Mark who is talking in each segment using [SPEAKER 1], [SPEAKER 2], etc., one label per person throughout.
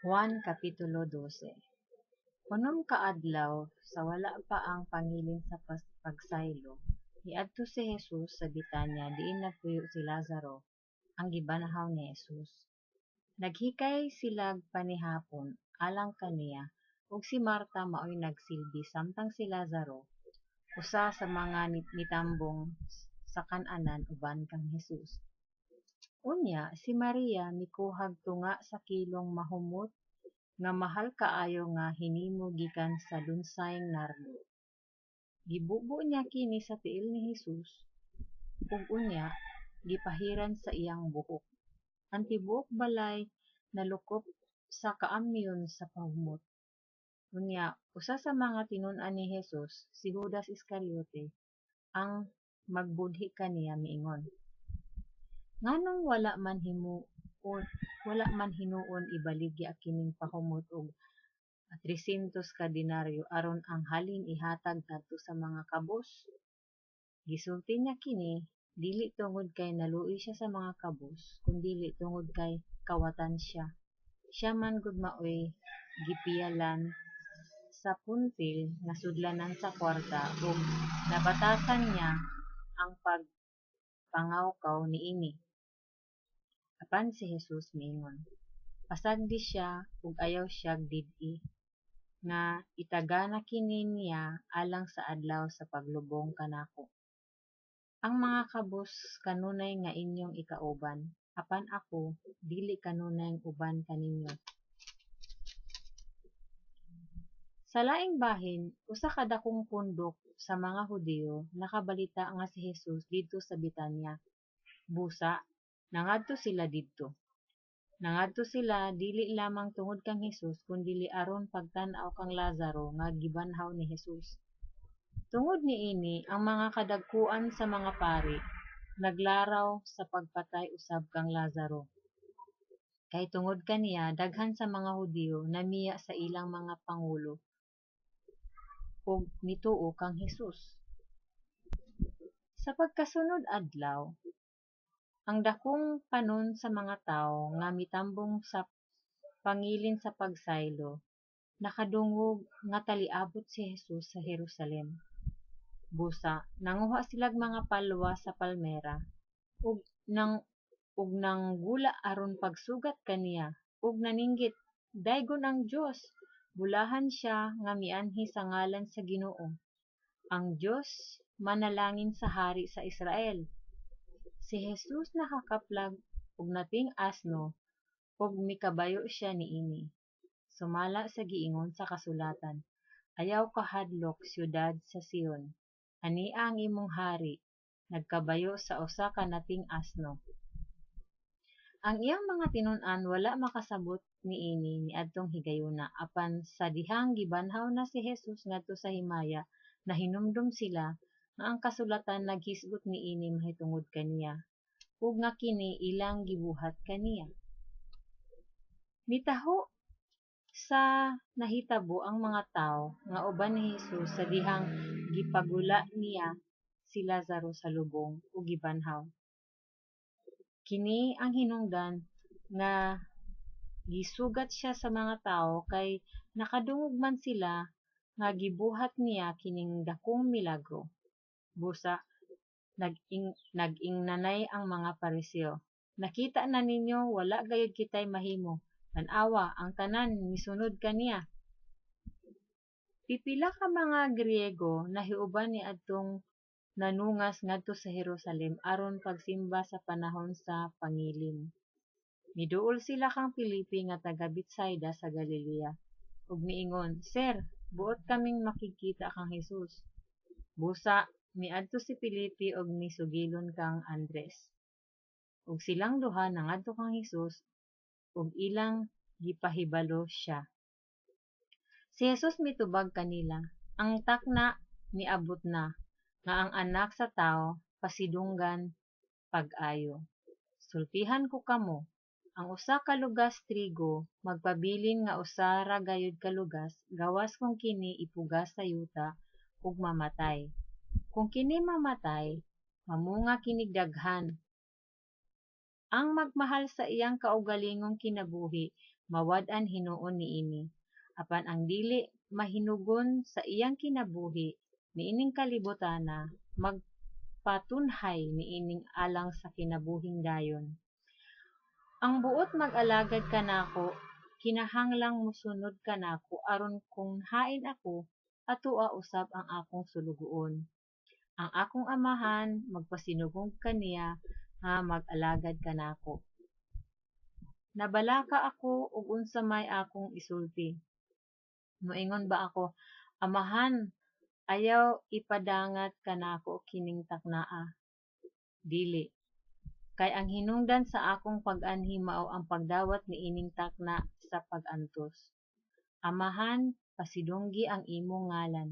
[SPEAKER 1] Juan Kapitulo 12. 6 ka adlaw sa wala pa ang pangilin sa pagsaylo, miadto si Jesus sa Betanya diin nagpuyo si Lazaro, ang gibanhaw ni Jesus. Naghikay silag panihapon alang kaniya, ug si Marta maoy nagsilbi samtang si Lazaro usa sa mga mitambong sa kan-anan uban kang Jesus. Unya si Maria mikuhag tunga sa kilong mahumot nga mahal kaayo nga hinimo gikan sa lunsayng nardo. Gibubo niya kini sa tiil ni Jesus, ug unya gipahiran sa iyang buhok. Ang tibuok balay nalukop sa kaamyon sa pahumot. Unya usa sa mga tinun-an ni Jesus, si Judas Iscariote, ang magbudhi kaniya, miingon, "Nganong wala man hinuon ibaligya kining pahumot og 300 ka denaryo aron ang halin ihatag ngadto sa mga kabos?" Gisulti niya kini dili tungod kay naluoy siya sa mga kabos, kundili tungod kay kawatan siya. Siya man gud maoy gipiyalan sa puntil nga sudlanan sa kwarta ug nabatasan niya ang pagpangawkaw niini. Apan si Jesus miingon, "Pasagdi siya ug ayaw siyag did-i, nga itagana kini niya alang sa adlaw sa paglubong kanako. Ang mga kabos kanunay nga inyong ikauban, apan ako dili kanunay uban kaninyo." Sa laing bahin, usa ka dakong pundok sa mga Hudiyo nakabalita nga si Jesus didto sa Betanya. Busa, nangadto sila didto. Nangadto sila dili lamang tungod kang Jesus kundili aron pagtan-aw kang Lazaro nga gibanhaw ni Jesus. Tungod niini ang mga kadagkuan sa mga pari naglaraw sa pagpatay usab kang Lazaro. Kay tungod kaniya daghan sa mga Hudiyo namiya sa ilang mga pangulo ug mituo kang Jesus. Sa pagkasunod adlaw, ang dakong panon sa mga tawo nga mitambong sa pangilin sa pagsaylo nakadungog nga taliabot si Jesus sa Jerusalem. Busa, nanguha silag mga palwa sa palmera ug nanggula aron pagsugat kaniya, ug naninggit, "Daygon ang Dios! Bulahan siya nga mianhi sa ngalan sa Ginoo! Ang Dios manalangin sa hari sa Israel!" Si Jesus nakakaplag og nating asno ug mikabayo siya niini. Sumala sa giingon sa kasulatan, "Ayaw kahadlok, syudad sa Sion! Ania ang imong hari, nagkabayo sa usa ka nating asno." Ang iyang mga tinun-an wala makasabot niini niadtong higayuna, apan sa dihang gibanhaw na si Jesus ngadto sa himaya, nahinumdom sila nga ang kasulatan naghisgot niini mahitungod kaniya, ug nga kini ilang gibuhat kaniya. Nitaho sa nahitabo ang mga tawo nga uban ni Jesus sa dihang gipagula niya si Lazaro sa lubong ug gibanhaw. Kini ang hinungdan nga gisugat siya sa mga tawo kay nakadungog man sila nga gibuhat niya kining dakong milagro. Busa, nag-ingnanay ang mga Pariseo, "Nakita na ninyo, wala gayud kitay mahimo. Tan-awa, ang tanan misunod kaniya." Pipila ka mga Griego nahiuban niadtong nanungas ngadto sa Jerusalem aron pagsimba sa panahon sa pangilin. Miduol sila kang Felipe nga taga Betsaida sa Galilea, ug miingon, "Sir, buot kaming makigkita kang Jesus." Busa, miadto si Felipe ug misugilon kang Andres. Ug silang duha nangadto kang Jesus ug ilang gipahibalo siya. Si Jesus mitubag kanila, "Ang takna miabot na, nga ang Anak sa Tawo pasidunggan pag-ayo. Sultihan ko kamo, ang usa ka lugas trigo magpabilin nga usa ra gayud ka lugas gawas kung kini ipugas sa yuta ug mamatay. Kung kini mamatay, mamunga kinig daghan. Ang magmahal sa iyang kaugalingong kinabuhi mawad-an hinuon niini. Apan ang dili mahinugon sa iyang kinabuhi niining kalibotana, magpatunhay niini alang sa kinabuhing dayon. Ang buot mag-alagad kanako kinahanglang mosunod kanako aron kon hain ako, atoa usab ang akong sulugoon. Ang akong Amahan magpasinugod kaniya nga mag-alagad kanako. Nabalaka ako ug unsa may akong isulti? Moingon ba ako, 'Amahan, ayaw ipadangat kanako kining taknaa'? Dili! Kay ang hinungdan sa akong pag-anhi mao ang pagdawat niining takna sa pag-antos. Amahan, pasidunggi ang imong ngalan."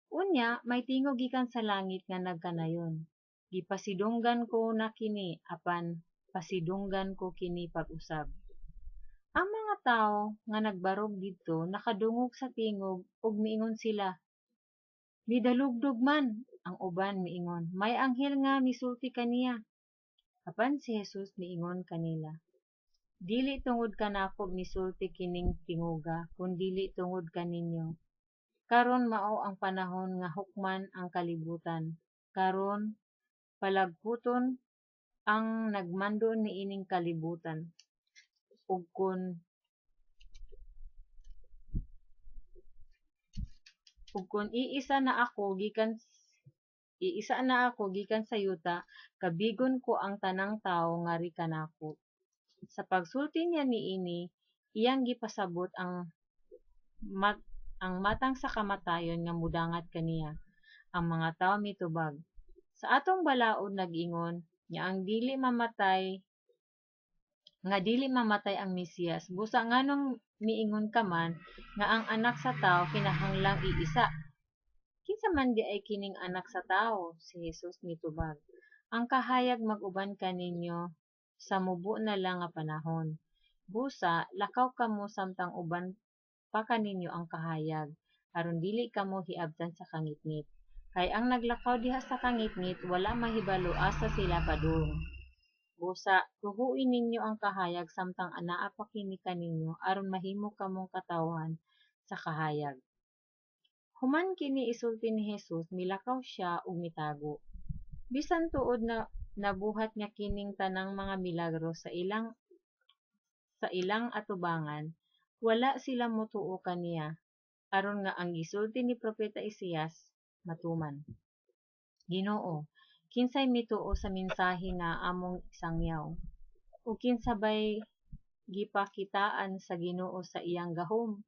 [SPEAKER 1] Unya may tingog gikan sa langit nga nagkanayon, "Gipasidunggan ko na kini, apan pasidunggan ko kini pag-usab." Ang mga tawo nga nagbarog didto nakadungog sa tingog ug miingon sila, "Midalugdog man." Ang uban miingon, "May anghel nga misulti kaniya." Apan si Jesus miingon kanila, "Dili tungod kanako misulti kining tingoga, kundili tungod kaninyo. Karon mao ang panahon nga hukman ang kalibutan; karon palagkuton ang nagmando niining kalibutan. Ug kon iisa na ako gikan sa yuta, kabigon ko ang tanang tawo ngadto kanako." Sa pagsulti niya niini, iyang gipasabot ang matang sa kamatayon nga modangat kaniya. Ang mga tawo mitubag, "Sa atong balaod nag-ingon nga dili mamatay ang Mesiyas. Busa nganong miingon ka man nga ang Anak sa Tawo kinahanglang iisa? Kinsa man diay kining Anak sa Tawo?" Si Jesus mitubag, "Ang kahayag mag-uban kaninyo sa mubo na lang nga panahon. Busa, lakaw kamo samtang uban pa kaninyo ang kahayag, aron dili kamo hiabtan sa kangitngit. Kay ang naglakaw diha sa kangitngit wala mahibalo asa sila padung. Busa, tuhoi ninyo ang kahayag samtang anaa pa kini kaninyo, aron mahimo kamong katawhan sa kahayag." Human kini isulti ni Jesus, milakaw siya ug mitago. Bisan tuod na nabuhat niya kining tanang mga milagro sa ilang atubangan, wala sila motuo kaniya, aron nga ang gisulti ni propeta Isaias matuman: "Ginoo, kinsay mituo sa mensahi nga among isangyaw? Ug kinsa bay gipakitaan sa Ginoo sa iyang gahom?"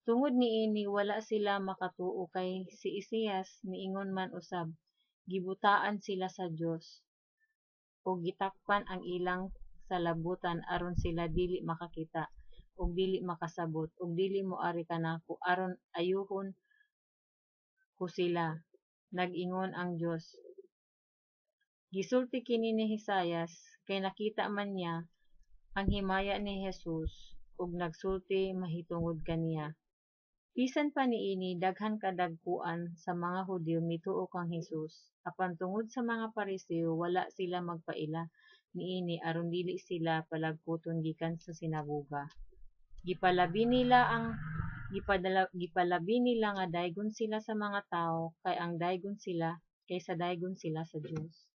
[SPEAKER 1] Tungod niini wala sila makatuo kay si Isaias niingon man usab, "Gibutaan sila sa Dios, ug gitakpan ang ilang salabutan aron sila dili makakita, ug dili makasabot, ug dili moari kanako aron ayohon ko sila, nag-ingon ang Dios." Gisulti kini ni Isaias kay nakita man niya ang himaya ni Jesus ug nagsulti mahitungod kaniya. Bisan pa niini, daghan kadagkuan sa mga Hudiyo mituo kang Jesus, apan tungod sa mga Pariseo wala sila magpaila niini aron dili sila palagkuton gikan sa sinagoga. Gipalabi nila nga daygon sila sa mga tawo kay ang daygon sila kaysa daygon sila sa Dios.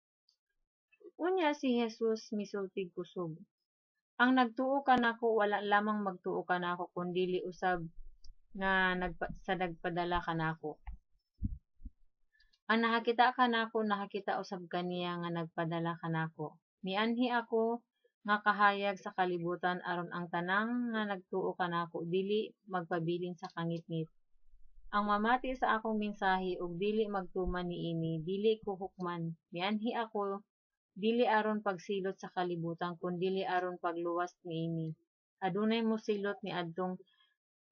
[SPEAKER 1] Unya si Jesus misultig kusog, "Ang nagtuo kanako wala lamang magtuo kanako kundili usab nga sa nagpadala kanako. Ang nakakita kanako nakakita usab kaniya nga nagpadala kanako. Mianhi ako nga kahayag sa kalibutan aron ang tanang nga nagtuo kanako dili magpabilin sa kangitngit. Ang mamati sa akong mensahi ug dili magtuman niini, dili ko hukman. Mianhi ako dili aron pagsilot sa kalibutan kundili aron pagluwas niini. Adunay mosilot niadtong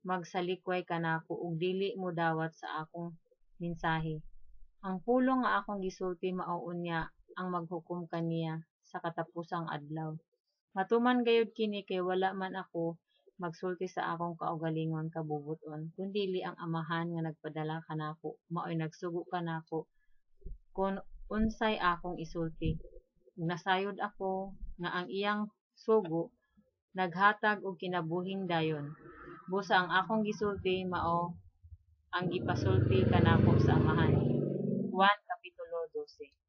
[SPEAKER 1] magsalikway kanako ug dili modawat sa akong mensahi. Ang pulong nga akong gisulti mao unya ang maghukom kaniya sa katapusang adlaw. Matuman gayud kini kay wala man ako magsulti sa akong kaugalingon kabubut-on, kundili ang Amahan nga nagpadala kanako maoy nagsugo kanako kon unsay akong isulti. Ug nasayod ako nga ang iyang sugo Naghatag og kinabuhing dayon. Busa ang akong gisulti mao ang gipasulti kanako sa Amahan. Juan Kapitulo 12.